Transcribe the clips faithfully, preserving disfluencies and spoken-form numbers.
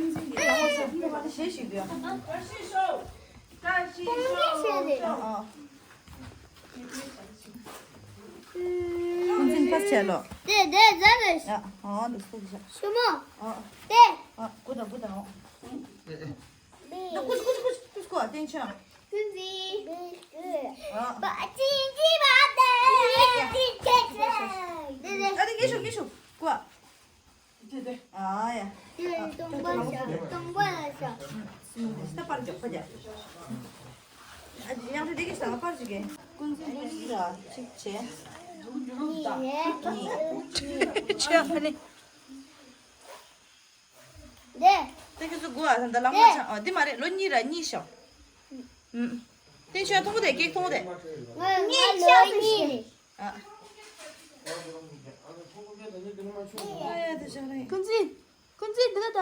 ཀུན་གཟིགས་ཀྱི་ལག་པ་ཞིག་འདུག་ཡ། བཀྲ་ཤིས་ཤོག་བཀྲ་ཤིས་ཤོག་ཨ། ཀུན་གཟིགས་ཕར་བྱས་ལོ། དེ་དེ་ཟ་རེད། ཡ། ཨ་འདུག་སེ་བཞག་ཞུ་མོ། ཨ། དེ། ཨ་ཀུ་དང་ཀུ་དང་། ཨ་ཀུ་ཀུ་ཀུ་ཀུ་ཀུ་ཀུ་བསྟན་ཆོས། ཀུན་གཟིགས། ཨ། པ་ཅིན་ཅི་བ་དེ། དེ་དེ། ཨ་དེ་ངེས་ཤོག་ངེས་ཤོག་ཀུ། དེ་དེ། ཨ་ཡ། དེ་སྟོང་པ་ལ་བཞག་སྟོང་པ་ལ་བཞག་ད་པར་འཇོག་པ་རྒྱབ། ཨ་དེ་ཡང་དེ་དེ་གི་ས་པར་ཅིག་གི། ཀུན་གཟིགས་ཀུན་གཟིགས་ལ་གཅིག་བྱས། གཉིས་རེད། གཉིས། ཆོས་ཨ་ནི། དེ། དེ་ཁྱོད་ཚོ་དགུ་ཨ་ད་ལམ་ཁ་ཆག་ཨ་འདི་མ་རེད། ལོ་གཉིས་ར་གཉིས་ཤོག་ཨུམ། དེ་ཤོག་མཐོང་གོ་དེ་ཀེག་མཐོང་གོ་དེ། ང་ལོ་གཉིས་རེད། ཨ། ཨ་ཡ་དེ་ཤོག་རེད། ཀུན་གཟིགས། ཀུན་གཟིགས་འདི་ལ་ད།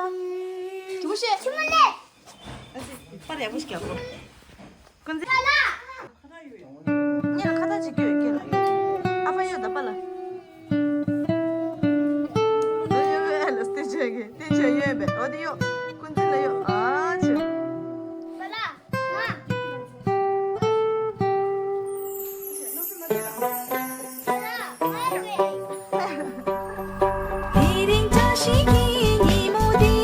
ཇུ་བོ་ཤེས། ཆི་མོ་ལེ། ཨ་ཙི་པར་ཡག་པོ་ཞིག་རྒྱབ་དགོས། ཀུན་གཟིགས། ལ། ཉེ་ལ་ཁ་བཏགས་ཅིག་སྐྱོད་ཀྱི་ལ། ཨ་ཕ་ཡོད་ད་པ་ལ། འདི་ཡོད་པས་ལ་སྟེ་ཆོས་ཀྱི་སྟེ་ཆོས་ཡོད་པས་འོ་དེ་ཡོད། ཀུན་གཟིགས་ལ་ཡོད་ཨ་ཆོས། པ་ལ། ང་། དེ་རིང་བཀྲ་ཤིས་ཀྱི་ཉིན་མོ་འདི།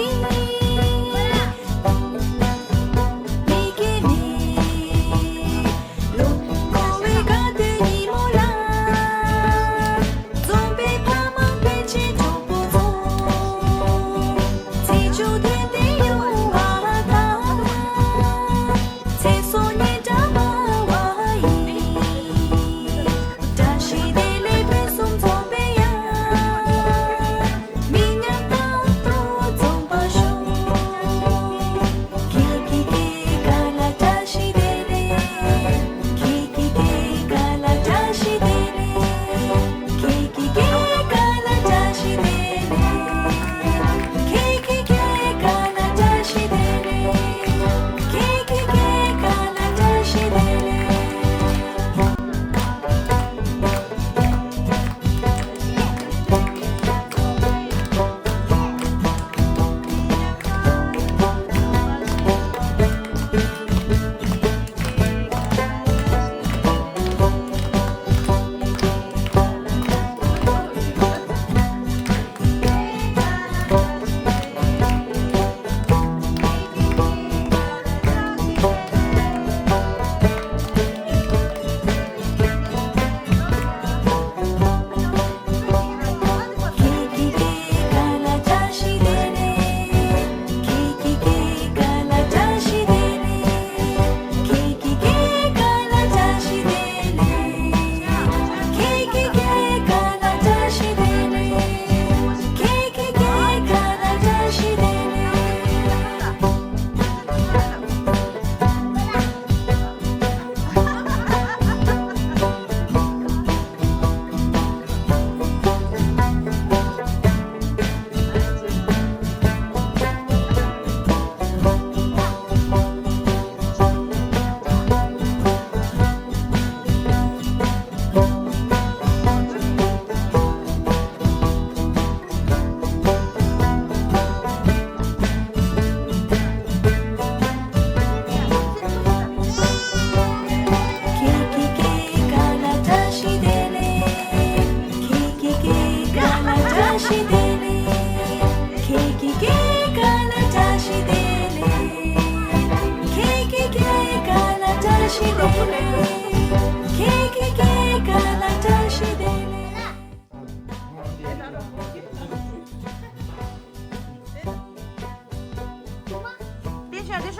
མི་སྐྱེ་མེད་ལོ་འཁོར་བའི་དགའ་སྟོན་ཉིན་མོ་ལ། འཛོམས་པའི་ཕ་མ་སྤུན་མཆེད་གྲོགས་པོ་ཚོ། ཚེས་བཅུ་དོན་ལྡན་ཡོང་བ་དང་། ཚེ་སྲོག་སྙིང་འདྲ་མང་བ་ཡིན། བཀྲ་ཤིས་བདེ་ལེགས་ཕུན་སུམ་ཚོགས་པའི་ཡང་། མི་ཉམས་རྟག་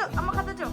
ཨ་མ་ཁ་ཏ་ཅོ།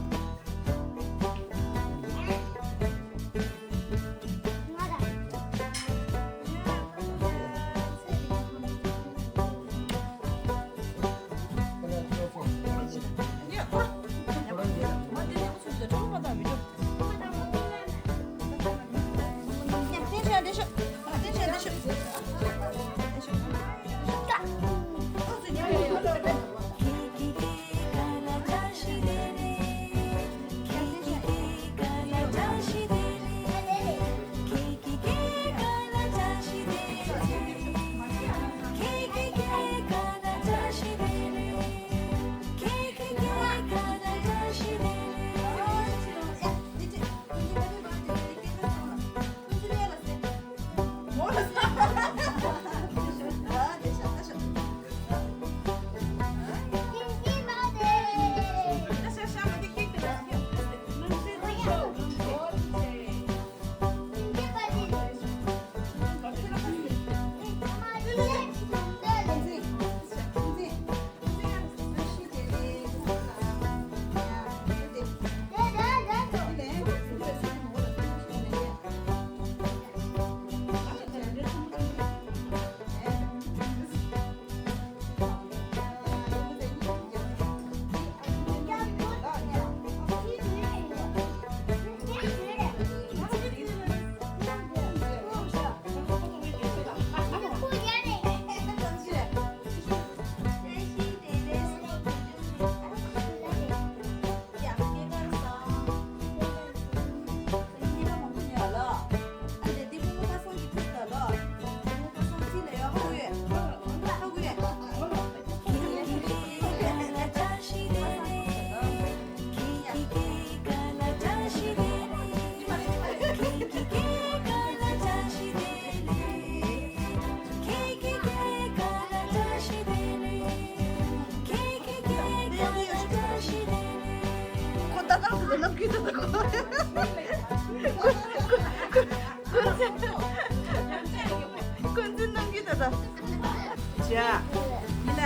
ཁོ་ད་ལྟ་ཁོ་ནམ་རྒྱུན་དུ་ཁོ། ཀུན་གཟིགས་ནམ་རྒྱུན་དུ་ད། ཇ། ཡིན་ལ།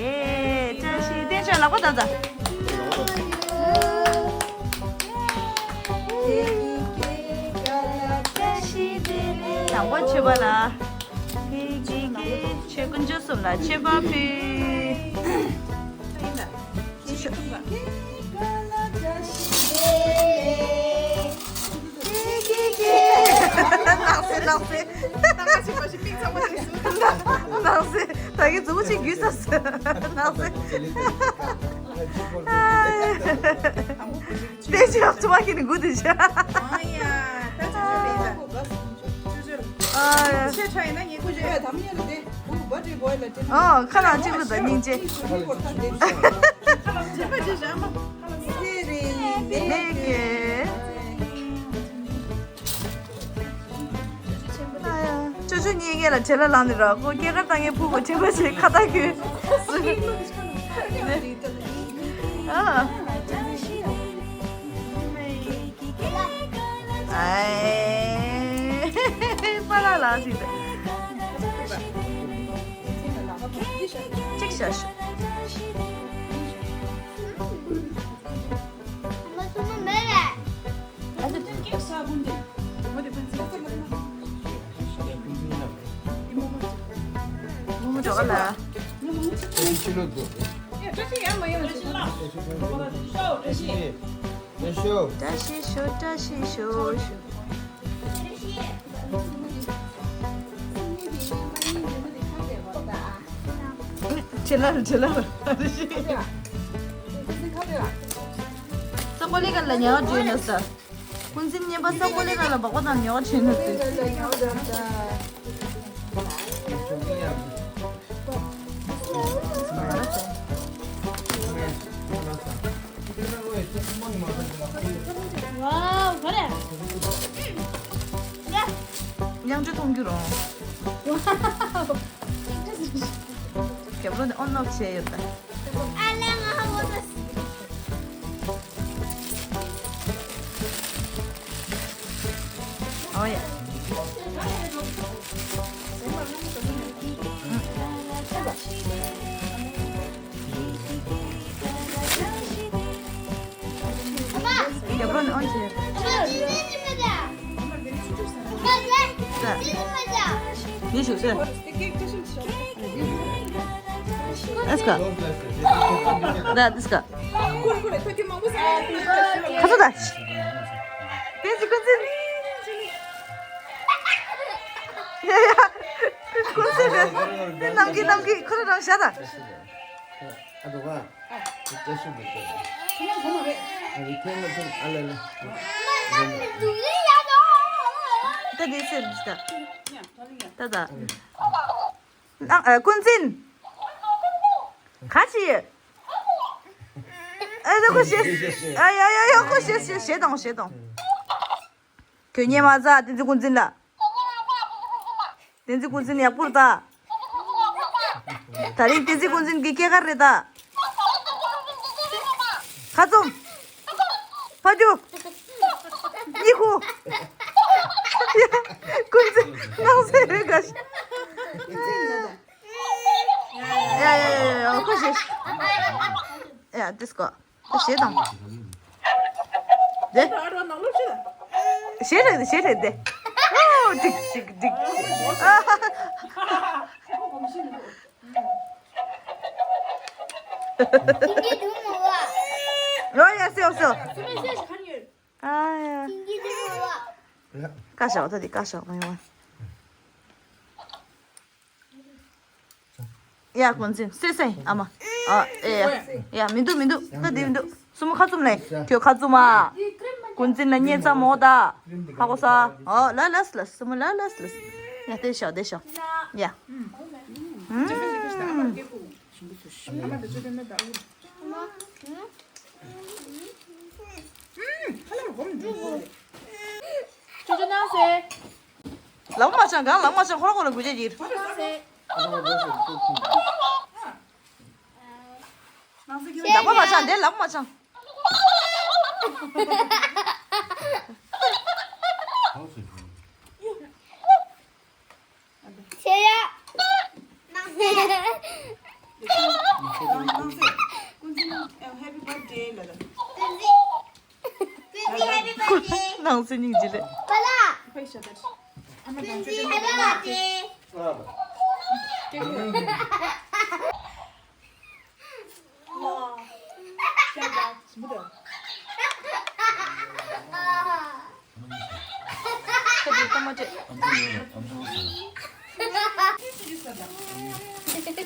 ཨེ། བཀྲ་ཤིས་བདེ་ལེགས། ལག་པ་ད་ད། དང་པོ་མཆོད་པ་ལ། ཀི་ཀི་ཀི། ཆོས་དཀོན་མཆོག་གསུམ་ལ་མཆོད་པ་ཕུལ། ཀི་ཀི་ཀི། ཀི་ཀི་ཀི། ནག་སེ་ནག་སེ། ནག་སེ། ད་གི་མཛུབ་མོ་གཅིག་རྒྱུས་ས་སེ། ནག་སེ། ཨ། དེ་ཅི་ཡག་ཚོ་བ་ཁྱེར་ནས་སྒུག་དེ་བྱ། ཨ་ཡ། ད་ཅི་ཅི་རེད་ད། ཅི་ཅི། ཨ་ཡ། ཆེ་ཕྲ་ཡིན་ན་ངས་ཀུ་ཅི་ཡ་དམ་ཡ་ལ་དེ་སྒུག་བ་དེ་བོ་ལ་དེ། ཨ། ཁ་ལག་གཅིག་ལ་ད་སྙིང་རྗེ། ཁ་ལག་གཅིག་པ་ཅི་བྱ་མ། ཁ་ལག་གཅིག་པ་ཅི་བྱ་མ། ཁ་ལག་གཅིག་པ་ཅི་བྱ་མ། ཁ་ལག་གཅིག་པ་ཅི་བྱ་མ། ཁ་ལག་གཅིག་པ་ཅི་བྱ་མ། ཅོ་ཅོ་གཉིས་ཀས་ལ་བྲེལ་བ་ལངས་ནས་ར། ཁོ་སྐྱེས་སྐར་བཏང་མཁན་ཕྲུ་གུ་དྲན་པ་བྱས་ཁ་བཏགས་ཁྱོད། ཨ། ཨའི། པ་ལགས་ལགས་ཟིག་ཅིག་བྱ་ཤོག་བཀྲ་ཤིས་ཤོག་བཀྲ་ཤིས་ཤོག་ཁྲེ་ལ་ཁྲེ་ལ། ས་གོ་ལི་ག་ལ་ཉལ་བ་བྲོས་ན་ས། ཀུན་གཟིགས་གཉེན་པ་ས་གོ་ལི་ག་ལ་སྦག་པ་དང་ཉལ་བ་བྲོས་ན་ས། ཝའོ། ག་རེ། ཡ། དབྱངས་ཅིག་གཏོང་རྒྱུ་རོ། ཝའོ། རྒྱབ་ལོགས་ནས་ཨོ་ནོ་བྱས་ཡོད་ད། ཨ་ལ་ང་ཧ་གོ་ད། ཨོ་ཡ། ཨ། ཡིན་ཞུ་ཟེར། ཨེ་སྐ། ད་དེ་སྐ། ཁ་ཚོ་ད། བསྟན་འཛིན་ཀུན་འཛིན། ཡ་ཡ། ཀུན་འཛིན་རེད། དེ་ནམ་གི་ནམ་གི་ཁོ་རང་བཞག་ད། ཨ་འགྲོ་བ། བཀྲ་ཤིས་བདེ་ལེགས། ཨ་རི་ཁྱེད་ང་ཚོ་ཨ་ལ་ལ། ད་དེ་ཟེར་ད། ད་ད། ནང་ཨ་ཀུན་འཛིན། ག་ཅི། ཨ་ད་ཁོ་ཤེས། ཨ་ཡ་ཡ་ཡ་ཁོ་ཤེས་ཤེས་ཤེས་དང་ཤེས་དང་། ཁྱོད་ཉན་མ་ཚ་བསྟན་འཛིན་ཀུན་འཛིན་ལ། བསྟན་འཛིན་ཀུན་འཛིན་ཡག་པོ་རེད་ད། ད་རིང་བསྟན་འཛིན་ཀུན་འཛིན་གྱི་སྐྱེས་སྐར་རེད་ད། ཁ་བཙུམ། ཕ་རྒྱུ། གཉིད་ཁུག། ཀུན་འཛིན་སྣང་གསལ་རེད་ག་ཡ་ཡ་ཡ་ཡ་ཁོ་ཞེས། ཡ་དེ་སྐོ། ད་ཞེས་དང་། དེ། ཞེས་རེད་ཞེས་རེད་དེ། ཨོ་འགྲིག་འགྲིག་འགྲིག་ཨོ་ཡ་སེ་ཡ་སེ། ཨ་ཡ། ཀ་ཤ་ད་དེ་ཀ་ཤ་མ་ཡོང་བ། ཡ་ཀུན་འཛིན་སེ་སེ་ཨ་མ། ཨ་ཨེ་ཡ། ཡ་མི་འདུག་མི་འདུག་ད་དེ་མི་འདུག་སྲུ་མོ་ཁ་བཙུམ་ལེ། ཁྱོད་ཁ་བཙུམ་ཨ། ཀུན་འཛིན་ལ་བརྙས་ཙམ་མོ་ད། ཧ་གོ་ས། ཨོ་ལ་ལ་སི་ལ་སི་སྲུ་མོ་ལ་ལ་སི་ལ་སི། ཡ་དེ་ཤོག་དེ་ཤོག་ཡ། ཨུམ། ཅོ་ཅོ་ནང་སེ། ལམ་མ་བྱང་གང་ལམ་མ་བྱང་ཁོ་ར་ཁོ་ར་དགུ་བརྒྱ་གྱིས། ཅོ་ཅོ་ནང་སེ། ལམ་མ་བྱང་དེ་ལམ་མ་བྱང་། ཆེ་ཡ། ནང་སེ། ཀུན་གཟིགས་ཀུན་གཟིགས་ཧེ་པི་བར་ཐི་ཌེ་ལ་ད། ཀུན་གཟིགས། ཀུན་གཟིགས་ཧེ་པི་བར་ཐི་ཌེ། ནང་སེ་སྙིང་རྗེ་ལེ། པ་ལ། ཕ་ཡི་ཤ་ད། ཨ་མ་ཀུན་གཟིགས་ཧེ་པི་བར་ཐི་ཌེ།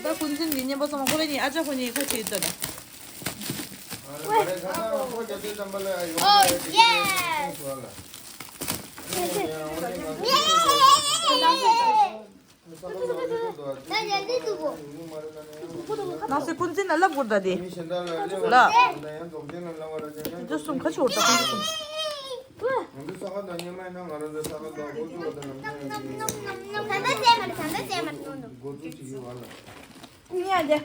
ད་ཀུན་གཟིགས་ཀྱི་གཉེན་པོ་ཚང་མ་ཁོ་རང་གཉིས་ཨ་ཅག་ཁོ་གཉིས་ཁ་ཆེ་ཡོད་ད། Oh, yeah! ནང་སེ་ཀུན་གཟིགས་ན་ལབ་དགོས་ད་དེ། ལ། དེ་གསུམ་ཁ་ཆེ་བོ་ད་ཀུན་གཟིགས་གསུམ། ད་ལྟ་བཙལ་མ་རེད། ད་ལྟ་བཙལ་མ་རེད་ནོ་ནོ། ཀུན་གཟིགས་ཡ་དེ།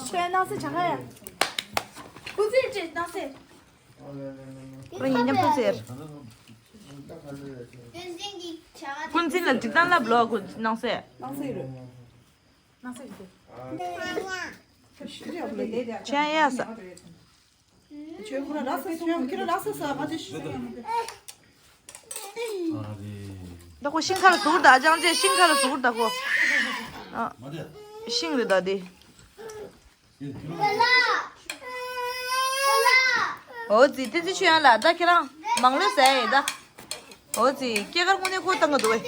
ཁྱོད་ནང་སེ་ཆ་ཁ་ཡ། ཀུན་གཟིགས་ཀྱི་ནང་སེ། ཁོ་གཉིས་མཉམ་དུ་ཟེར། ཀུན་གཟིགས་ལ་འགྲིག་སྟངས་ལབ་ལོ་ཁོ་ནང་སེ། ནང་སེ་རེད། ནང་སེ་རེད། ཆེན་ཡ་ས། ད་ཁོ་ཤིང་ཁ་ལ་ཟུར་ད་ཅང་ཅེ་ཤིང་ཁ་ལ་ཟུར་ད་ཁོ། ཤིང་རེད་ད་དེ། འོ་ཙི་ཏི་ཙི་ཆུ་ཡང་ལ་ད་ཁྱེད་རང་མང་ལོས་ཟ་ཡ་ཡིན་ད། འོ་ཙི་སྐྱེ་སྐར་དངོས་གནས་ཁོ་བཏང་གི་འདུག་བས།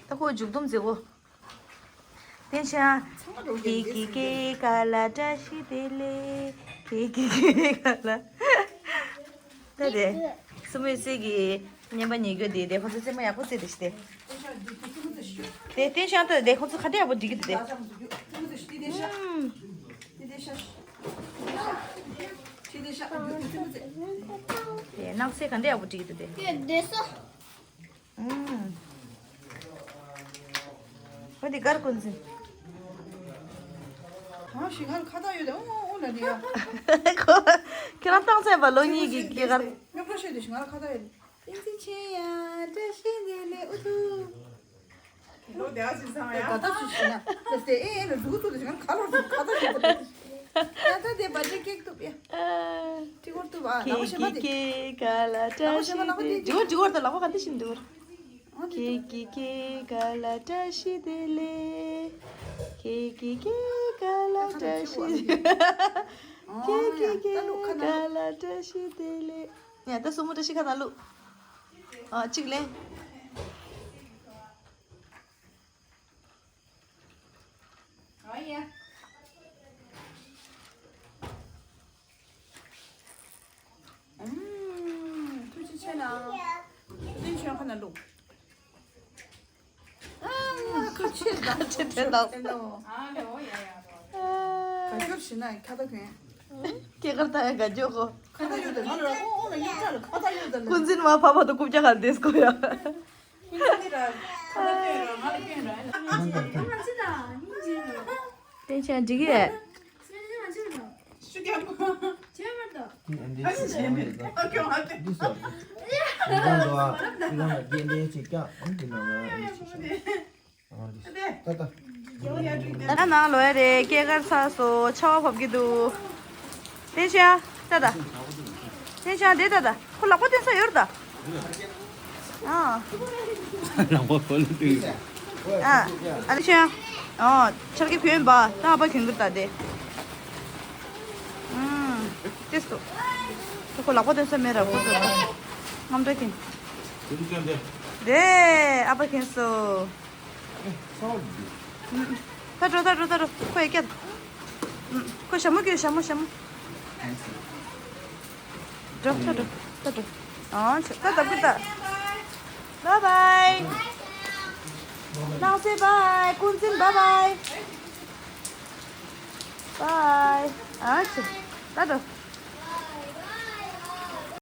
ད་ཁོ་མཇུག་སྡོམ་མཛད་གོ། བསྟན་ཤ། ཁྱེད་ཀྱི་སྐྱེ་སྐར་ལ་བཀྲ་ཤིས་བདེ་ལེགས། ཁྱེད་ཀྱི་སྐྱེ་སྐར་ལ། ད་དེ། སྲུ་མོའི་སྲས་ཀྱི་བསྙེན་པ་ཉེ་རྒྱུ་དེ་དེ་ཁོ་ཚོ་རྩེད་མོ་ཡག་པོ་རྩེས་དེ་ཤི་དེ། དེ་བསྟན་ཤ་ད་དེ་ཁོ་ཚོ་ཁ་བྲལ་ཡག་པོ་འགྲིག་གི་འདུག་དེ། ཨུམ། དེ་ནགས་ཚལ་ག་འདྲ་ཡག་པོ་འགྲིག་གི་འདུག་དེ། ཨུམ། ཨོ་དེ་གར་ཀུན་ཟིན། གང་ཞིག་ང་ལ་ཁ་བཏགས་ཡོད་དེ་ཨོ་ཨོ་ལ་དེ་ཡ། ཁོ། ཁྱེད་རང་བཏང་ཚད་པ་ལོ་གཉིས་ཀྱི་སྐྱེས་སྐར། རྙོག་དྲ་ཤོད་དེ་ཞིག་ང་ལ་ཁ་བཏགས་ཡོད། ཨིན་ཙི་ཆེ་ཡ་བཀྲ་ཤིས་བདེ་ལེགས་ཨུ་ཐུ། ལོ་དེ་ཨ་ཅིག་ཚང་ཡ། ད་ལྟ་ཅིག་ཞིག་ན་ལ་སྟེ་ཨེ་ཨེ་ལ་འཛུགས་ཐུབ་དེ་ཞིག་ང་ལ་ཁ་ལོ་ཁ་བཏགས་ཡོད་དེ། ད་ལྟ་དེ་བར་ཌེ་ཀེག་ཐུབ་ཡ། ཨ། ཏི་གོར་ཐུབ་ཨ། ལག་པ་གཞན་པ་དེ། ཁེ་ག་ལ་བཀྲ་ཤིས་བདེ་ལེགས། ལག་པ་གཞན་པ་ལག་པ་དེ། ཇི་གོར་ཇི་གོར་དང་ལག་པ་ག་འདི་བཞིན་ཇི་གོར། ཨ་དེ་ཁེ་ཐུབ། ཁེ་ཁེ་ག་ལ་བཀྲ་ཤིས་བདེ་ལེགས། ཁེ་ཁེ་ཁེ་ག་ལ་བཀྲ་ཤིས། ཨ་ཁེ་ཁེ་ཡ་ཁེ་ད་ལུག་ཁ་ན་ག་ལུག་ལ་བཀྲ་ཤིས་བདེ་ལེགས། ཡ་ད་སྲུ་མོ་བཀྲ་ཤིས་ཁ་ན་ལུག་ཨ་གཅིག་ལེན། ཨ་ཡ། ཨུམ། ཐུགས་རྗེ་ཆེ་གནང་། བསྟན་ཆོས་ཁ་ན་ལུག་ཨ་ཁ་ཆེ་དང་ཁ་ཆེ་དེ་དང་། ཨ་ལེ་འོ་ཡ་ཡ་རོ། ག་སྐྱོར་ཞིག་ན་ཁ་ད་གོན། སྐྱེས་སྐར་ད་ཡ་ག་འཇོག་གོ། ཁ་ད་ཡོད་དེ་ང་ལ་ཨོ་ཨོ་ལ་ཡོད་ད་ལ་ཁ་ད་ཡོད་ད་ལ། ཀུན་འཛིན་མ་ཕ་བ་དང་རྐུབ་བཀྱག་ག་འདེད་སྐོ་ཡ། ཁ་ད་ཡོད་ར་ཁ་ད་ཡོད་ར་ང་ལ་ཡོད་ར། བསྟན་ཆོས་འགྲིག་གི་ཡ། ཨ་ནི་ཟེར་མེད་ད། ཨ་ཁྱོད་ང་ལྟ། འདི་སོ། འདི་གང་འདུག་ཨ། འདི་གང་ལ་རྒྱན་ལྡན་ཅིག་བཀྱག་ཨ་འདི་ནང་ལ་ཨ་ནི་ཅིག་བཀྱག་ཨ་འདི་སོ། ད་ད། ད་ནང་ལོག་ཡ་རེད། སྐྱེས་སྐར་ཚར་སོང་། ཆར་པ་བབས་ཀྱི་འདུག་བསྟན་ཆོས་ད་ད། བསྟན་ཆོས་དེ་ད་ད། ཁོ་ལག་པ་བསྟན་ས་ཡོད་ད། ཨ། ལག་པ་ཁོ་ལ་བསྟན། ཨ། ཨ་ནི་ཆོས། ཨ། ཆར་གི་གྱོན་པ་ད་ཨ་ཕ་གྱོན་གི་ད་དེ། ཨུམ། ཏེ་སོ། ཁོ་ལག་པ་སྟོན་ས་མེད་ར་ཁོ་ཚོ་ལ། རྔམ་སྐྲག་གིན། དེ་ཨ་ཕ་གྱོན་སོ། ཨུམ། ད་འགྲོ་ད་འགྲོ་ད་འགྲོ་ཁོ་ཡ་སྐྱ། ཨུམ། ཁོ་ཞྭ་མོ་སྐྱོད་ཞྭ་མོ་ཞྭ་མོ། འགྲོ་ད་འགྲོ་ད་འགྲོ། ཨང་ཆོ་ད་ད་བུ་ད། Bye bye. ནང་སེ་bye. ཀུན་འཛིན་bye bye. Bye. ཨ་ཆོ། ད་འགྲོ།